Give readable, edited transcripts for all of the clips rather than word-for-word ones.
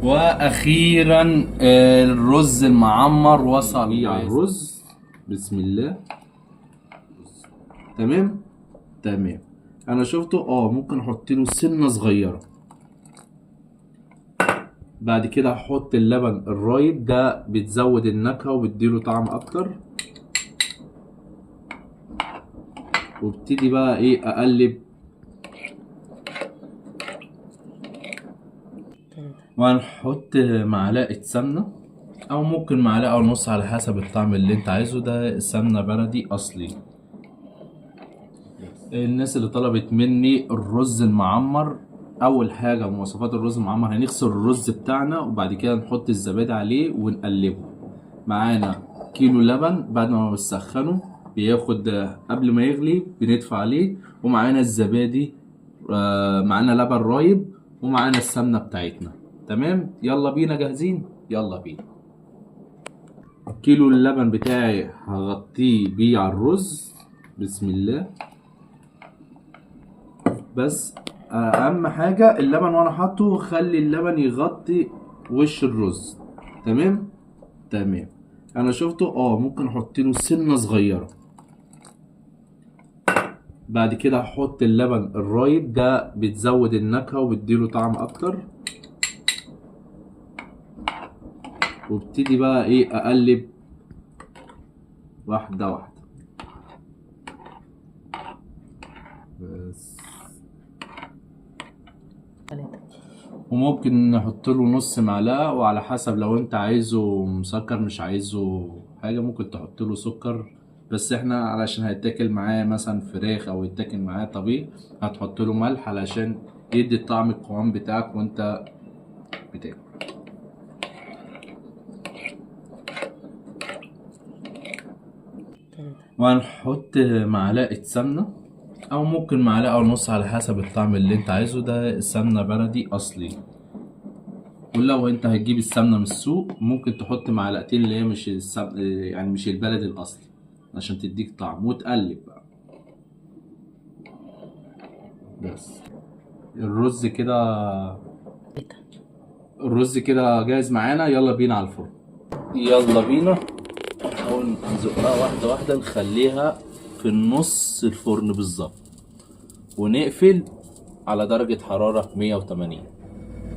واخيرا الرز المعمر وصل على الرز. بسم الله. تمام تمام. انا شفته ممكن احط له سنة صغيرة. بعد كده هحط اللبن الرايب، ده بتزود النكهة وبتديله طعم اكتر. وابتدي بقى ايه اقلب. وهنحط معلقه سمنه او ممكن معلقه ونص على حسب الطعم اللي انت عايزه. ده سمنه بلدي اصلي. الناس اللي طلبت مني الرز المعمر، اول حاجة مواصفات الرز المعمر هنغسل الرز بتاعنا وبعد كده نحط الزبادي عليه ونقلبه. معانا كيلو لبن بعد ما بنسخنه بياخد قبل ما يغلي بندفع عليه، ومعانا الزبادي، معانا لبن رايب، ومعانا السمنة بتاعتنا. تمام، يلا بينا، جاهزين؟ يلا بينا. كيلو اللبن بتاعي هغطيه بيه على الرز. بسم الله. بس اهم حاجة اللبن وانا حاطه خلي اللبن يغطي وش الرز. تمام تمام. انا شفته ممكن احط له سنة صغيرة. بعد كده هحط اللبن الرايب، ده بتزود النكهة وبتديله طعم اكتر. وابتدي بقى ايه اقلب واحدة واحدة. بس. وممكن نحط له نص معلقه، وعلى حسب لو انت عايزه مسكر مش عايزه حاجة ممكن تحط له سكر، بس احنا علشان هيتاكل معاه مثلا فراخ او يتاكل معاه طبيخ هتحط له ملح علشان يدي الطعم القوام بتاعك وانت بتاكل. وهنحط معلقه سمنه او ممكن معلقه ونص على حسب الطعم اللي انت عايزه. ده سمنه بلدي اصلي. ولو انت هتجيب السمنة من السوق ممكن تحط معلقتين اللي هي مش يعني مش البلدي الاصلي عشان تديك طعم. وتقلب بقى. بس الرز كده، الرز كده جاهز معانا. يلا بينا على الفرن. يلا بينا. نحاول نزقها واحدة واحدة، نخليها في النص الفرن بالظبط، ونقفل على درجة حرارة 180.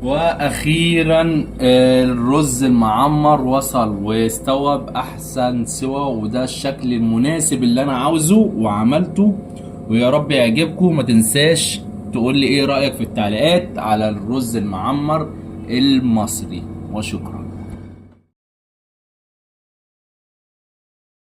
واخيرا الرز المعمر وصل واستوى باحسن سوى، وده الشكل المناسب اللي انا عاوزه وعملته، ويا رب يعجبكم. ما تنساش تقول لي ايه رأيك في التعليقات على الرز المعمر المصري، وشكرا.